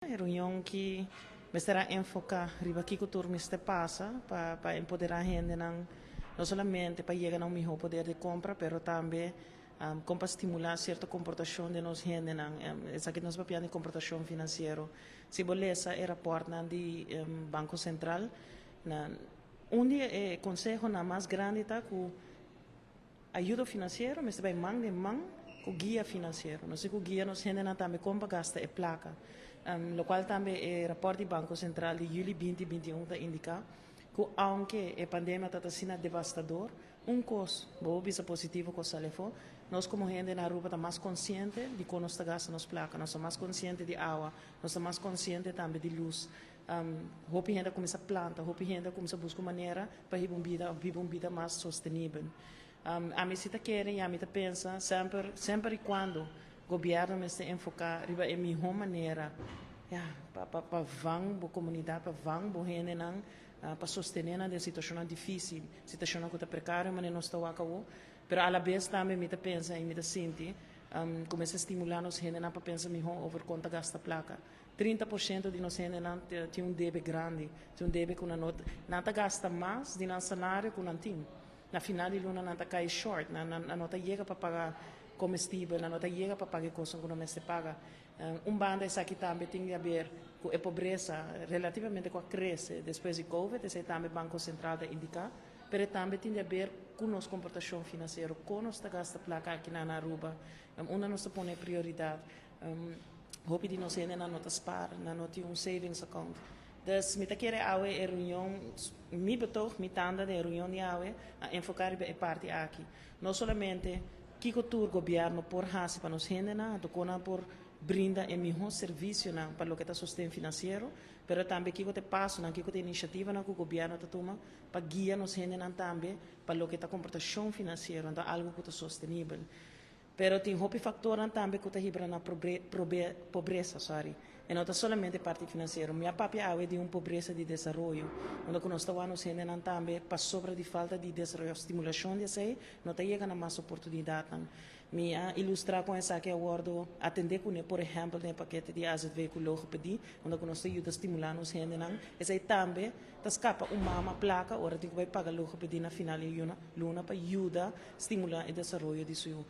Reunion cu mester a enfoca riba kico tur mester pasa pa empodera hendenan, no solamente pa yega na un miho poder di compra, pero tambe con pa stimula cierto comportacion di nos hendenan. Esaki nos papia di comportacion financiero. Si bo lesa e rapportnan di Banco Central, na un di e consehonan mas grandi ta cu ayudo financiero mester bay man den man cu guia financiero. Nos tin cu guia nos hendenan tambe con pa gasta e placa. Locual tambe e rapport di Banco Central di juli 2021 ta indica cu aunke e pandemia ta asina devastador, un cos, bo bisa positivo cu sali afo, nos como hende na Aruba ta mas consciente di con nos ta gasta nos placa, nos ta mas consciente di awa, nos ta mas consciente tambe di luz. Hopi hende a cuminsa planta, hopi hende a cuminsa busca manera pa biba un bida mas sostenibel. Ami si ta kere y ami ta pensa, semper, semper y cuando gobierno mester enfoca riba e miho manera, ja, pa vang bo comunidad, pa vang bo hendenan, pa sostene nan den situacionnan dificil, situacionnan cu ta precario manera nos ta wak awo, pero a la bes tambe mi ta pensa y mi ta sinti cu mester stimula nos hendenan pa pensa miho over con ta gasta placa. 30% di nos hendenan tin un debe grandi, tin un debe cu nan no, nan ta gasta mas di nan salario cu nan tin. Na final di luna nan ta cay short, nan no ta yega pa paga comestibel, nan no ta yega pa paga e cosnan cu nan mester paga. Un banda esaki tambe tin di haber cu e pobresa relativamente cu a crece despues di COVID, esey tambe Banco Central ta indica, pero tambe tin di haber cu nos comportacion financiero, con nos ta gasta placa aki na Aruba, unda nos ta pone prioridad. Hopi di nos hendenan no ta spaar, nan no tin un savings account. Dus mi ta kere awe e reunion, mi betoog, mi tanda den reunion di awe, a enfoca riba e parti aki. No solamente kico tur gobierno por haci pa nos hendenan, anto con nan por brinda e miho servicionan pa loke ta sosten financiero, pero tambe kico ta e pasonan, kico ta e iniciativanan cu gobierno ta tuma pa guia nos hendenan tambe pa loke ta comportacion financiero, anto algo cu ta sostenibel. Pero tin hopi factornan tambe cu ta hibra na pobresa, sorry. E no ta solamente parti financiero. Mi a papia awe di un pobresa di desaroyo, unda cu nos ta wak nos hendenan tambe pasobra di falta di desaroyo, stimulacion di esey, no ta yega na mas oportunidadnan. Mi a ilustra con esaki a wordo atende cune, por ehempel, den e pakete di AZV cu logopedie, unda cu nos ta yuda stimula nos hendenan. Esey tambe ta scapa un mama placa ora tin cu bay paga logopedie na final di luna pa yuda stimula e desaroyo di su.